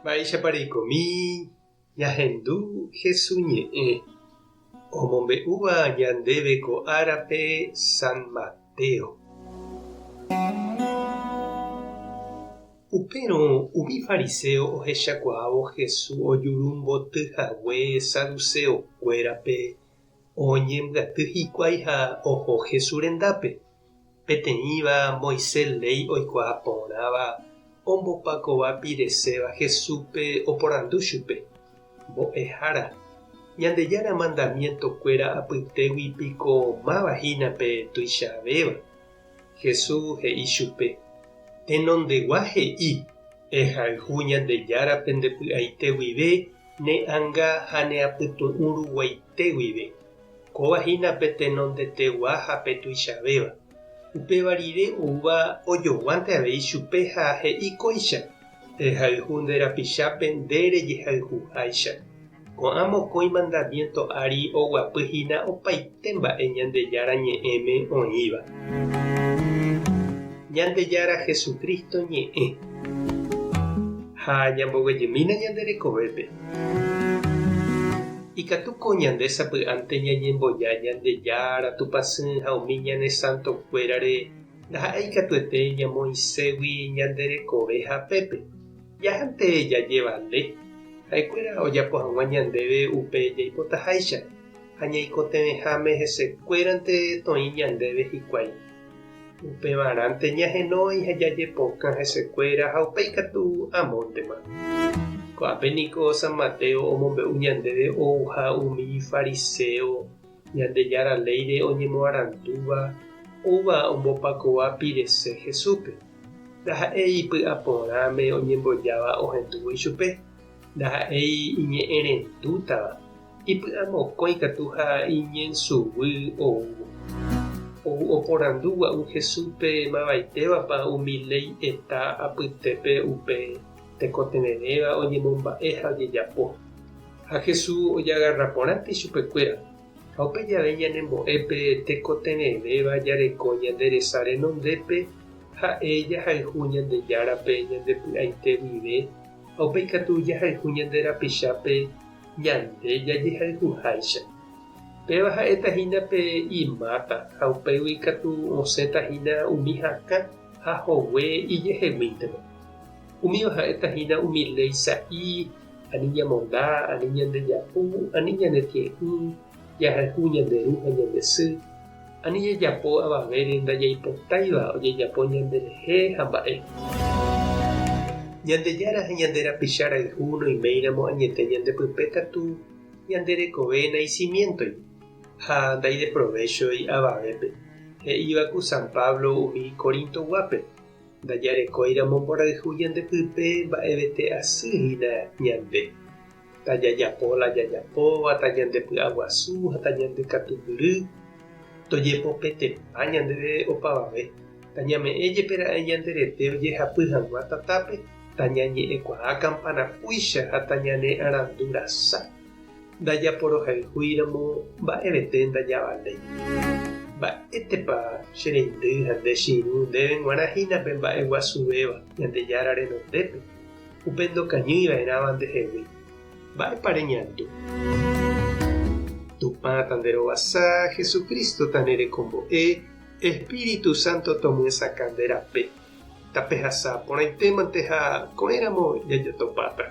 Mba'éichapa reikomi ñahendu Hesu ñe'ẽ omombe'úva ñandéve ko árape San Mateo. Upérõ umi fariséo ohechakuaávo Hesu ojurumboty hague saduseokuérape oñembyaty hikuái ha oho Hesu rendápe. Peteĩva Moisés léi oikuaa porãva ombopakova pireséva Jesúspe oporandu chupe, Mbo'ehára, Ñandejára mandamientokuéra apytégui piko máva hína pe tuichavéva? Jesús he'i chupe, Tenondegua he'i, Ehayhu Ñandejárape nde py'aite guive, ne ánga ha ne apytu'ũ ruguaite guive. Kóva hína pe tenondetegua ha pe tuichavéva. Upéva rire oúva ojoguánte avei chupe ha he'i kóicha, Ehayhu nde rapichápe nde rejehayhuháicha. Ko'ã mokõi mandamiénto ári oguapy hína opaite mba'e Ñandejára Ñe'ẽme oĩva. Ñandejára Jesucristo ñe'ẽ. Ha ñamboguejymína ñande rekovépe. Ikatu ko ñande sapy'ánte ñañemboja Ñandejára, Tupãsy ha umi ñane santokuérare ndaha'éi katuete ñamoĩségui ñande rekove hapépe. Jahánte jajevale, ha'ekuéra ojapo hag̃ua ñandéve upe jaipotaháicha ha ñaikotevẽháme hesekuérante toĩ ñandéve hikuái. Upevarãnte ñahenói ha jajepokã hesekuéra ha upéi katu amóntema. Ko'ápe niko San Mateo omombe'u ñandéve ouha umi fariséo Ñandejára léire oñemoarandúva oúva ombopakova pirese Jesúspe. Ndaha'éi ipy'aporãme oñembojáva ohendúvo ichupe, ndaha'éi iñe'ẽrendútava, Ipy'amokõi katu ha iñensuguy oúvo. Ou oporandu gua'u Jesúspe mavaitévapa umi léi eta apytépe upe tekotevẽvéva oñemomba'e ha ojejapo. Ha Jesús ojagarra porãnte ichupekuéra, ha upe jave ñanembo'e pe tekotevẽvéva jareko ñande resa renondépe ha'e jahayhu Ñandejárape ñande py'aite guive ha upéi katu jahayhu ñande rapichápe Ñande jajehayhuháicha. Péva ha'éta hína pe imáta ha upégui katu osẽta hína umi hakã ha hogue ijeheguíntema. Umíva ha'éta hína umi léi sa'i, ani ñamonda, ani ñandejapu, ani ñanetie'ỹ, jahayhu ñande ru ha ñande sy, ani jajapo avavére ndajaipotáiva ojejapo ñanderehe ha mba'e. Ñandejára ha ñande rapicha rayhu noiméiramo añete ñande pype katu ñande rekove naisimiéntoi ha ndaideprovéchoi avavépe, he'íva ku San Pablo umi Corinto-guápe, Ndajarekóiramo mborayhu ñande pype mba'evete asy hína ñande. Tajajapo la jajapóva, tañandepy'aguasu ha tañandekatupyry, tojepopetepa ñandéve opavave, tañame'ẽ jepe ra'e ñande rete ojehapy hag̃ua tatápe, tañañe'ẽkuaa kampanapúicha ha tañanearandu rasa. Ndajaporohayhúiramo mba'evete ndajavaléi. Mba'étepa che reindy ha nde che irũ ndéve g̃uarã hína pe mba'e guasuvéva Ñandejára renondépe? Upe ndokañýi va'erãva ndehegui. Mba'épa reñandu? Tupã tanderovasa, Jesucristo tanerekombo'e, Espíritu Santo tomyesakã nde rape. Tapehasa porãitémante ha ko'ẽramo jajotopáta.